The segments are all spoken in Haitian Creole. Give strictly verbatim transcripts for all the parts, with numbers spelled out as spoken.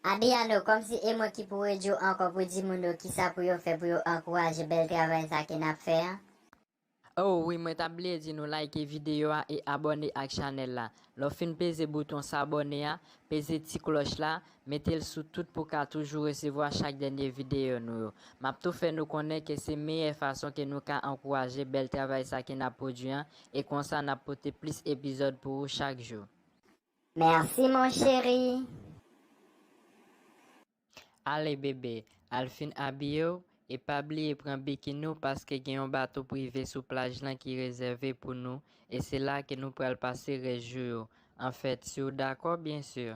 Adriano, kòmsi e mwen ki pou redi w ankò pou di moun yo kisa pou yo fè pou yo ankouraje bèl travay sa ke n ap fè an? Oh wi, mwen t ap bliye di nou like videyo a e abòne ak chanèl la. Lè w fin peze bouton sabòne a, peze ti klòch la, mete l sou tout pou w ka toujou resevwa chak dènye videyo nou yo. M ap tou fè nou konnen ke se meyè fason ke nou ka ankouraje bèl travay sa ke n ap pwodui an, e konsa n ap pote plis epizòd pou ou chak jou. Merci, mon chéri. Ale, bebe, al fin abiye w, e pa bliye pran bikini w, paske gen yon bato prive sou plaj lan ki rezève pou nou, e se la ke nou pral pase rès jou yo. Anfèt, si w dakò, byen si.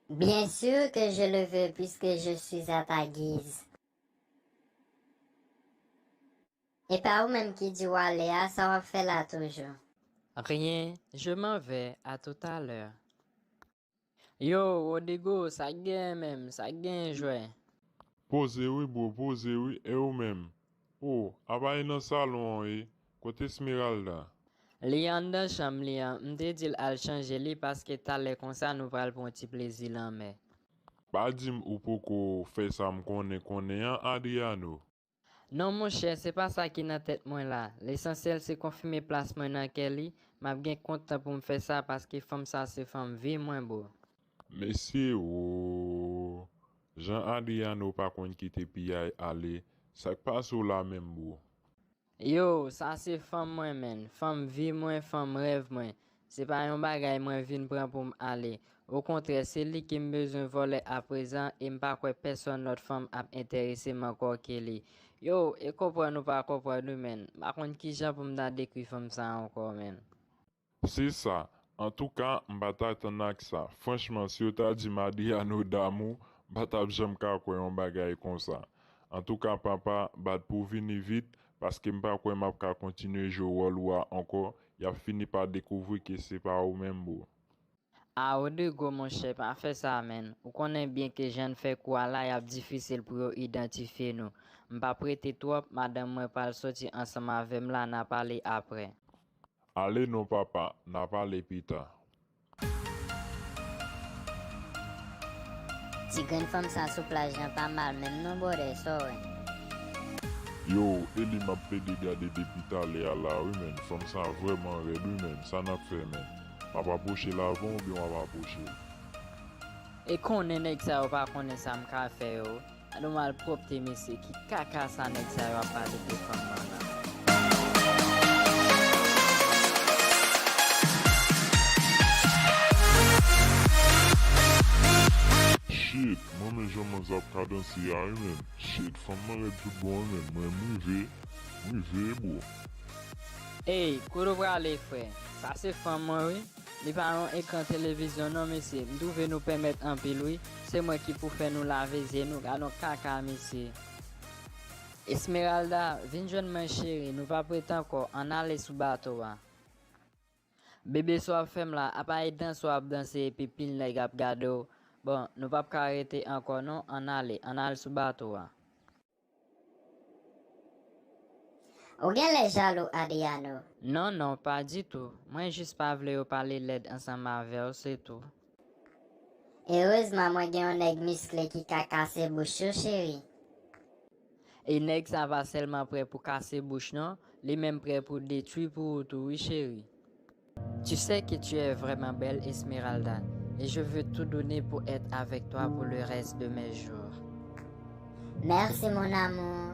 Bien sûr que je le veux, puisque je suis à ta guise. E pa ou menm ki di w ale a, sa w ap fè la toujou? Rien, je m'en vais, à tout à l'heure. Yo, Rodrigo, sa k genyen menm, sa k genyen jwè? Poze wi, bro, poze wi, e ou menm? O, apa e nan salon an wi, kote Esmeralda? Li anndan chanm li an, m te di l al chanje li paske talè konsa nou pral pran yon ti plezi lanmè. Pa di m ou poko fè sa m konnen konnen an, Adriano. Non monchè, se pa sa ki nan tèt mwen la. Lesansyèl se konfime plas mwen nan kè li, m ap gen kontan pou m fè sa paske fanm sa se fanm vi mwen, bro. Mesye o, jan Adriano pa konn kite piyay ale, sa k pase w la menm, bro? Yo, sa se fanm mwen, menn. Fanm vi mwen, fanm rèv mwen. Se pa yon bagay mwen vin pran pou m ale. Okontrè, se li ke m bezwen vòlè aprezan e m pa kwè pèsonn lòt fanm ap enterese m ankò ke li. Yo, e konprann ou pa konprann wi, menn. M pa konn kijan pou m ta dekri fanm sa ankò, menn. Se sa. Antouka, m pa t atann ak sa. Franchman, si yo ta di m Adriano damou, m pa t ap janm ka kwè yon bagay konsa. Antouka, papa, bat pou w vini vit, paske m pa kwè m ap ka kontinye jwe wòl ou a ankò, y ap fini pa dekouvri ke se pa ou menm, bro. A, Rodrigo, monchè, pa fè sa, menn. Ou konnen byen ke jan n fè kou a la, y ap difisil pou yo idantifye nou. M p ap rete twòp, madanm mwen pral soti ansanm avè m la, n a pale aprè. Ale non, papa, n a pale pita. Ti grenn fanm sa sou plaj lan pa mal menm non, brother, sa w wè? Yo, e li m ap plede gade depi talè a la wi, menn. Fanm sa vrèman rèd wi, menn. Sa n ap fè, menn? M ap apwoche l avan w oubyen w ap apwoche l? E konnen nèg sa yo pa konnen sa m ka fè yo. Gade yon malpwòpte mesye, ki kaka sa nèg sa yo ap pale de fanm nan la? Shit, mwen men jan manzè ap kadanse a wi, menn. Shit, fanm nan rèd tout bon wi, menn. Mwen m rive, m rive, bro. Ey, kote w prale, frè? Sa se fanm mwen wi. Li pa yon ekran televizyon non, mesye. M twouve nou pèmèt anpil wi. Se mwen ki pou fè nou lave zye nou. Gad yon kaka, mesye. Esmeralda, vin jwenn mwen, cheri. Nou p ap ret ankò. Ann ale sou bato a. Bebe, sa w ap fè m la? Apa e danse w ap danse epi pil nèg ap gade w? Bon, nou p ap ka rete ankò non. Ann ale. Ann al sou bato a. Ou genlè jalou, Adriano. Non, non, pa ditou. Mwen jis pa vle yo pale lèd ansanm avè w, se tou. Erezman, mwen gen yon nèg miskle ki ka kase bouch ou, cheri. E nèg sa pa sèlman prè pou kase bouch, non, li menm prè pou detwi pou ou tou, wi, cheri. Tu sais que tu es vraiment belle, Esmeralda, et je veux tout donner pour être avec toi pour le reste de mes jours. Merci, mon amour.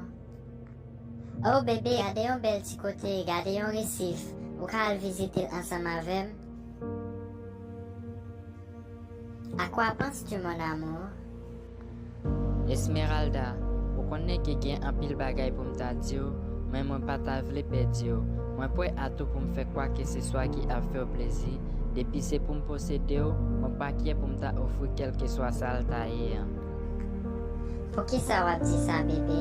Oh, bebe, gade yon bèl ti kote, gade yon resif. Ou ka al vizite l ansanm avè m? À quoi penses-tu, mon amour? Esmeralda, ou konnen ke gen anpil bagay pou m ta di w, men mwen pa ta vle pèdi w. Mwen prè a tou pou m fè kwakeseswa ki ap fè w plezi. Depi se pou m posede w, mwen pa kyè pou m ta ofri kèlkeswa sa l ta ye an. Poukisa w ap di sa, bebe?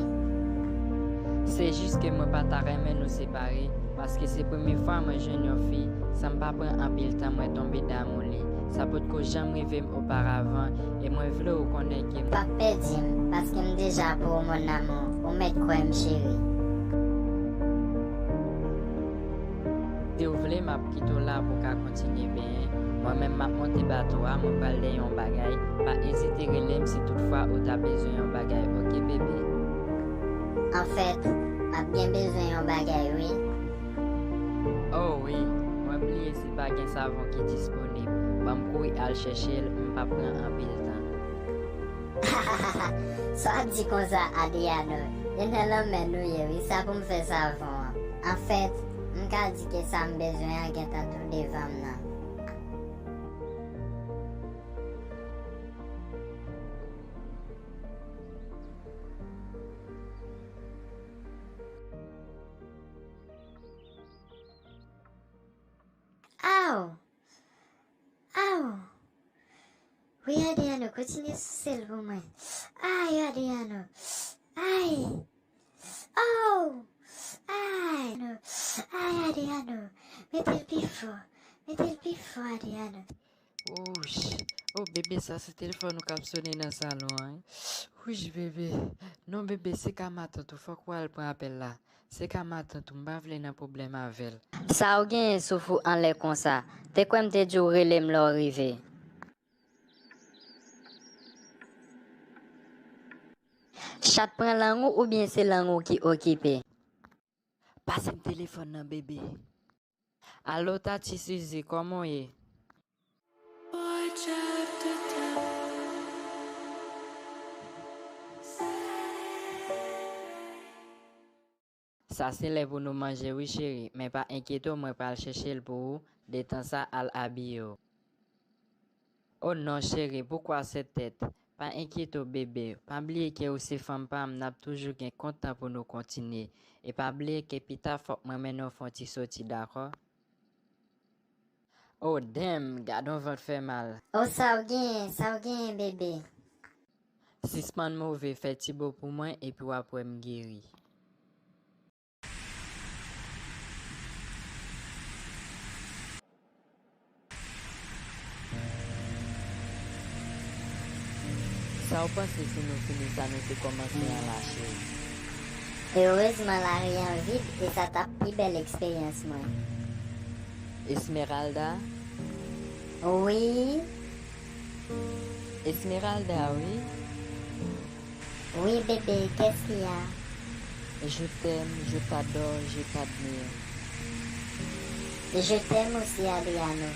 Se jis ke mwen pa ta renmen nou separe, paske se premye fwa mwen jwenn yon fi san m pa pran anpil tan mwen tonbe damou li. Sa potko janm rive m oparavan, e mwen vle w konnen ke m p ap pèdi m, paske m deja pou ou, mon amour, ou mèt kwè m, cheri. Si w vle, m ap kite w la pou w ka kontinye benyen, m Mwen menm m ap monte bato a, mwen pral dèyè yon bagay. Pa ezite rele m si toutfwa ou ta bezwen yon bagay, oke, bebe? Anfèt, m ap gen bezwen yon bagay, wi. Oh wi, mwen bliye si pa gen savon ki disponib. Ban m kouri al chèche l, m p ap pran anpil tan. Sa w ap di konsa, Adriano? E nan lanmè nou ye, wi, sa pou m fè savon an. Anfèt, m ka di ke sa m bezwen an gentan tou devan m nan. Aw! Aw! Wi, Adriano, kontinye souse l pou mwen. Ay, Adriano! Ay! Oh! Ay! No. Ay, Adriano! Mete l pi fò! Mete l pi fò, Adriano! Wouch! Oh, bebe, sa se telefòn ou k ap sone nan salon an, wi. Wouch, bebe! Non, bebe, se ka matant ou, fòk ou al pran apèl la. Se ka matant ou, m pa vle nan pwoblèm avè l. Sa w genyen souf ou anlè konsa? Te kwè m te di w rele m lè w rive. Chat pran lang ou oubyen se lang ou ki okipe? Pase m telefòn nan, bebe. Alo, Tati Suzy, kòman w ye? Sa se lè pou nou manje wi, cheri, men pa enkyete w, mwen pral chèche l pou ou, detan sa, al abiye w. Oh non, cheri, poukwa sèt tèt? Pa enkyete w, bebe. Pa bliye ke ou se fanm pa m, n ap toujou gen kontan pou nou kontinye. E pa bliye ke pita fòk mwen mennen w fè yon ti soti, dakò? Oh damn, gad yon vant fè mal. Oh, sa w genyen, sa w genyen, bebe? Sispann move, fè ti bo pou mwen, epi w ap wè m geri. Sa w panse si nou fini sa nou te kòmanse an la, cheri? Erezman, lari an vid, e sa t ap pi bèl eksperyans mwen. Esmeralda? Wi. Esmeralda, wi. Wi, bebe, qu'est-ce qu'il y a? Je t'aime, je t'adore, je t'admire. Je t'aime aussi, Adriano.